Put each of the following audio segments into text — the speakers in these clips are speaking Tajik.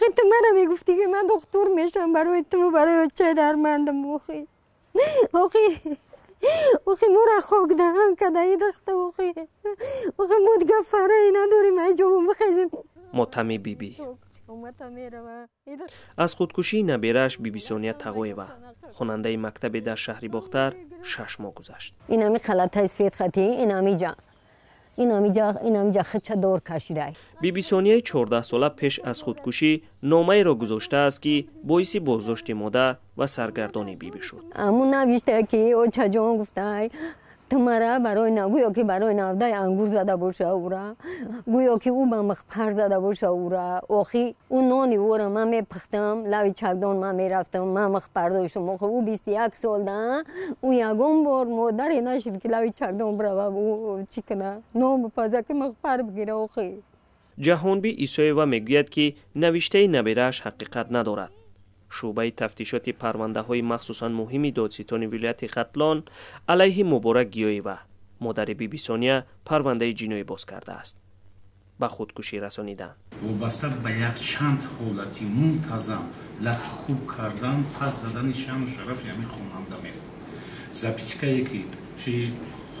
Охи, ту мара мегуфтӣ, ки ман духтур мешавам, барои ту, барои очаи дармандам. Охи, охи, охи, мора хок даҳан кадаи дахта. Охи, охи, мо дига фараи надорем, ай ҷо бихезем. Мотами бибӣ аз худкушии наберааш Бибисония Тағоева, хонандаи мактабе дар шаҳри Бохтар, 6 моҳ гузашт. Инами халатаи сфед хати, инамиҷа, инамиҷа, инамиҷа хича дор кашидай. Бибисонияи 14сола пеш аз худкушӣ номаеро гузоштааст, ки боиси боздошти модар ва саргардони бибӣ шуд. Аму навишта, ки очаҷон, гуфтай, ту мара барои гӯё ки барои навдаи ангур зада боша ура, гӯё ки ӯ ба михпар зада боша ура. Охи, ӯ нони ӯра ман мепухтам, лави чакдон ман мерафтам, ман михпар доштам. Охи, ӯ 21 сол да, ӯ ягон бор модаре нашид, ки лави чакдон бирава, ӯ чӣ куна, нон бипаза, ки михпар бигира, охи. Ҷаҳонбӣ Исоева мегӯяд, ки навиштаи наберааш ҳақиқат надорад. Шӯъбаи тафтишоти парвандаҳои махсусан муҳими додситони вилояти Хатлон алайҳи Муборак Гиёева, модари Бибисония, парвандаи ҷиноӣ боз кардааст. Ба худкушӣ расонидан. Вобаста ба якчанд ҳолати мунтазам латукӯб кардан, пас задани шаъну шарафи ҳамин хонанда меравад. Записка е ки,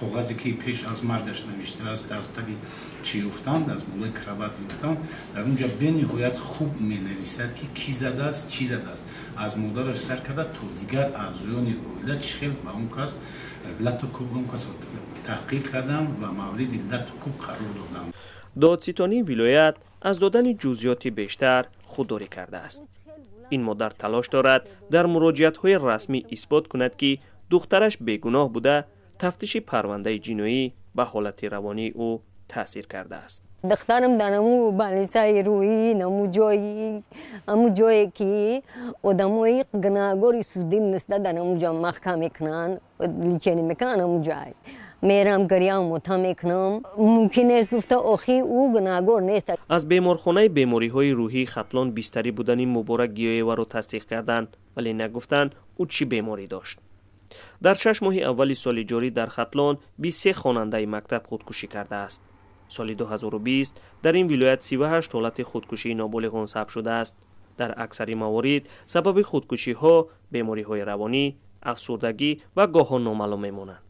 коғазе ки пеш аз маргаш навиштааст, аз таги чӣ ёфтанд, аз болои кровать ёфтанд, дар он ҷа бениҳоят хуб менависад, ки кӣ задааст, чӣ задааст, аз модараш сар карда то дигар аъзоёни оила, чӣ хел ба он кас латукӯб, он касро таҳқир карданд ва мавриди латукӯб қарор доданд. Додситонии вилоят аз додани ҷузъиёти бештар худдорӣ кардааст. Ин модар талош дорад, дар муроҷиатҳои расмӣ исбот кунад, ки духтараш бегуноҳ буда, тафтиши парвандаи ҷиноӣ ба ҳолати равонии ӯ таъсир кардааст. Духтарам дар аму больница и рӯӣ, наму ҷои, аму ҷое ки одамои гунаҳгори судим неста, дар аму ҷо маҳкам мекунанд, лечение мекунанд, аму ҷай мерам, гирям, мота мекунам. Мумкин нест, гуфта, охи, ӯ гунаҳгор нест. Аз беморхонаи бемориҳои рӯҳии Хатлон бистарӣ будани Муборак Гиёеваро тасдиқ карданд, вале нагуфтанд, ӯ чӣ беморӣ дошт. Дар 6 моҳи аввали соли ҷорӣ дар Хатлон 23 хонандаи мактаб худкушӣ кардааст. Соли 2020 дар ин вилоят 38 ҳолати худкушии ноболиғон сабт шудааст. Дар аксари маворид сабаби худкушиҳо бемориҳои равонӣ, афсурдагӣ ва гоҳҳо номаълум мемонанд.